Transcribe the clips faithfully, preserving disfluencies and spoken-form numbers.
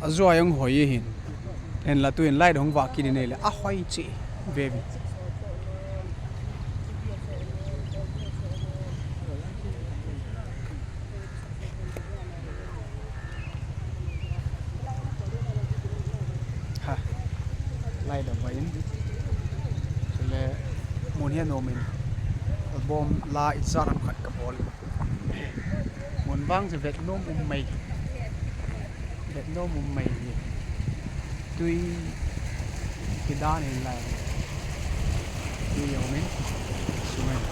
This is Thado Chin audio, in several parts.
Ajua jong hoi e hin. Hinla tuin light hung vah kit in ahile ahoi cheh veve. Ha. Light avah in. Chule mun hi anom in. Album la ijat ham khat kabol in. Mun vang chu vetnom um mai. Vetnom um mai hi. Tui kidan in lai. Tui aum in. Sung in.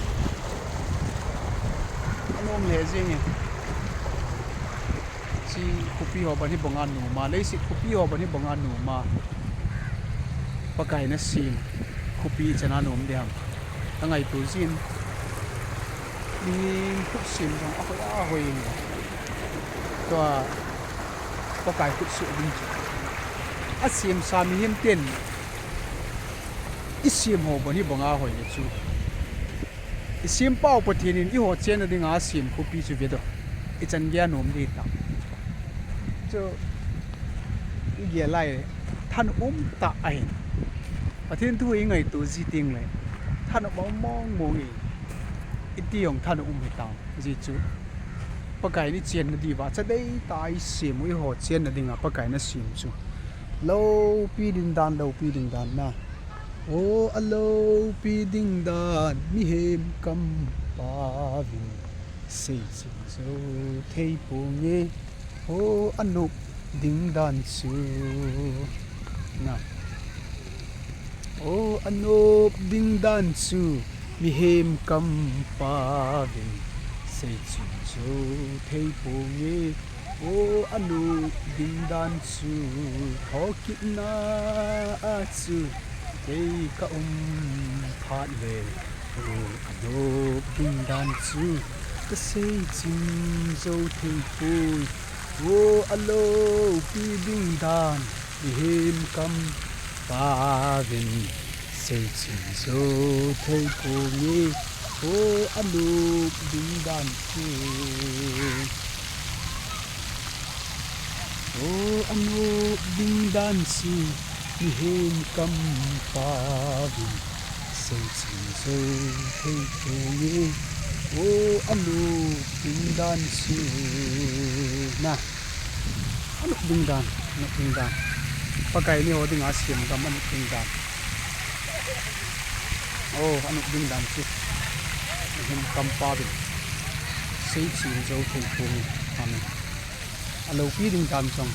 Anom lheh jeng e. Hiche khopi ho bang hi banga nom a, leiset khopi ho bang hi banga nom a. Pakai in asem khopi chan a nom ding ham. Ka ngaito jin. Mihem khut sem jong ahoi ahoi in. Tua Pakai khut soh ding chu. Asemsa mihem ten isem ho bang hi banga hoi le chu. Isem pau Pathen in eiho chenna dinga asem khopi chu ve doh. Ichan gei a nom ding ta. Chu igel lai thanom tah ahin. Pathen thu ingaito ji teng le thanom mong mong e. Iti jong thanom um hitam. Ajeh chu Pakai in ichenna diuva chadei tah a isem u, eiho chenna dinga Pakai in asem chu. Loupi ding dan, loupi ding dan na. O, aloupi ding dan, mihem kampau vin seichim jou thei ponge. O, anop ding dan chu. Na. O, anop ding dan chu, mihem kampau vin seichim jou thei ponge. O, anop ding dan chu, thokitna a chu kei ka um phat le. O, anop ding dan chu, ka seichim jou thei poi. O, aloupi ding dan, mihem kampau vin seichim jou thei ponge. O, anop ding dan chu. O, anop ding dan chu, mihem kampau vin seichim jou thei ponge. O, anop ding dan chu. Na. Anop ding dan, anop ding dan. Pakai in eiho dinga asem gam anop ding dan. O, anop ding dan chu. Mihem kampau vin seichim jou thei ponge. Amen. Aloupi ding dan jong,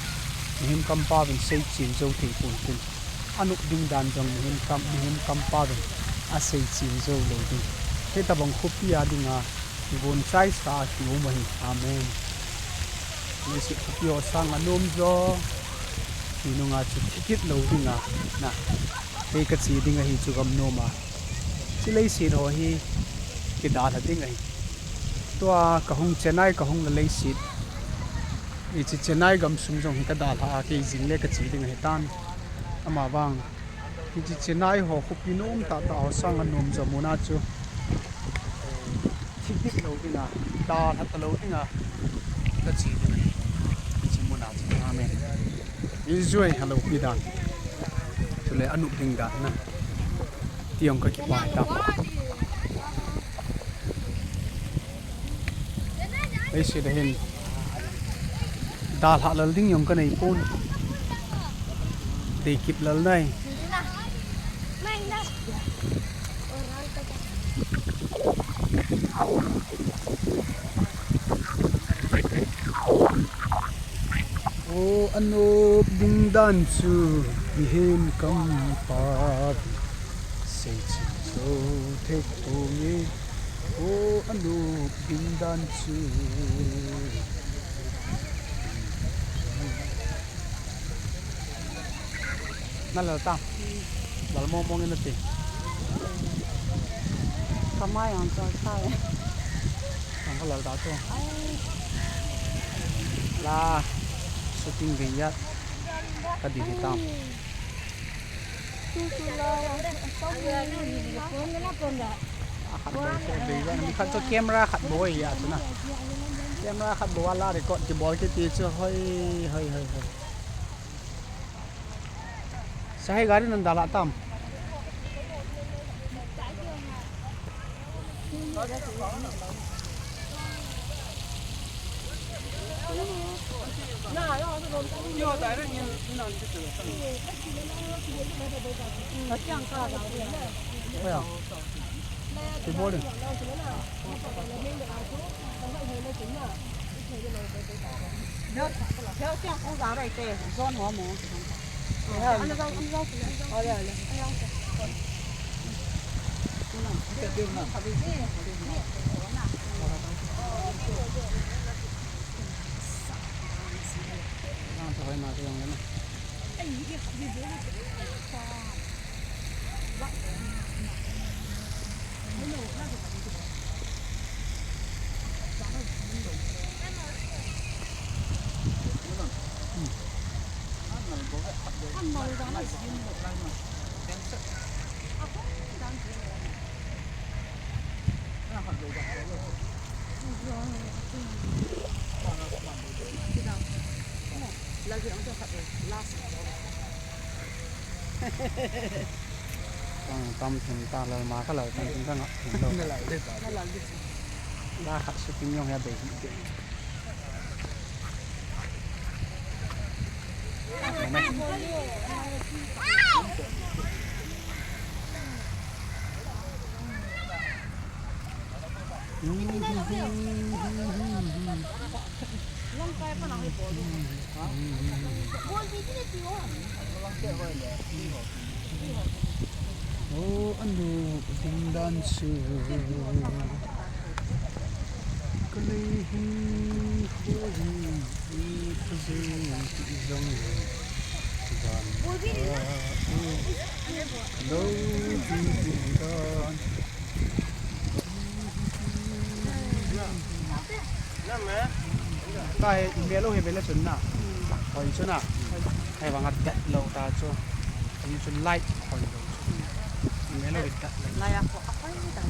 mihem kampau vin seichim jou thei pon tin. Anop ding dan jong, mihem kam, mihem kampau vin aseichim jou lou ding. Hitabang khopi a dinga, gonchaisa a kium ahi. Amen. Leiset khopi ho sanga nom jo. Hinunga chu thikit lou dinga, na. Kei kache ding ahi chu gam nom a. Hiche leiset ho hi kidalha ding ahi. Tua kahung Chennai kahung la leiset. Hiche Chennai gamsung jong hi kadalha a, kei jing le kache ding ahitan. Amavang hiche Chennai ho khopi nom tahtah ho sanga nom jo muna chu thikit lou dinga, dalha talou dinga kache ding ahi. Hiche muna chu. Amen. Enjoy, aloupi dan. Chule anop ding dan na. Ti jong kakipah tai. Leiset a hin dalha lal ding jong kanei pon. Deikip lal nai. O, anop ding dan chu, mihem kampau vin seichim jou thei ponge. O, anop ding dan chu. Na lal ta. Lal mong mong in nati. Kamai ang sa sa. Ang ka lal ta tu. Ai. La shooting ve ya. Ka di di tam. Tu tu la. Khat bol se ve ya. Ni khat chu camera khat bol ya chu na. Camera khat bol la record kibol kiti chu hoi hoi hoi hoi. Chahai gari nan dala tam. Oya. Kibol in. Tam thim ta lal ma ka lal tam thim ka ngah thim lo. La khat su kim yong ya bei hi. O anu ding dan chu kalei hin khoi hin khoi jong dan lo ding dan. Ka he email o he vele chun na. Hoi chu na. He vang a dat lo ta chu. Ni chu light hoi lo chu. Email o he dat lo. Lai a ko a pai ta.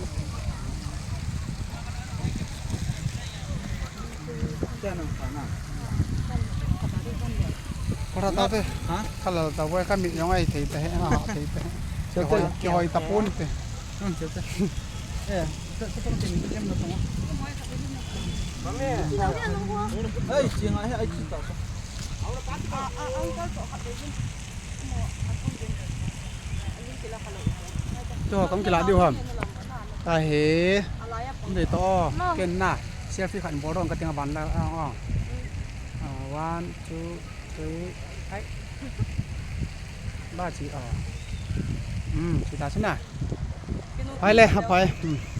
Kora ta te. Ha? Kala ta wa ka mi yong ai thei te. Ha, thei te. Kihoi, kihoi ta pon te. To kam kila diu ham. Ahi. Dei to. Ken na. Selfie khat bol dong ka ting a van la. Ah, ah. Ah, one, two, three. Hai. Ba chi, ah. Hmm, chi ta chi na. Hai le, ha pai. Hmm.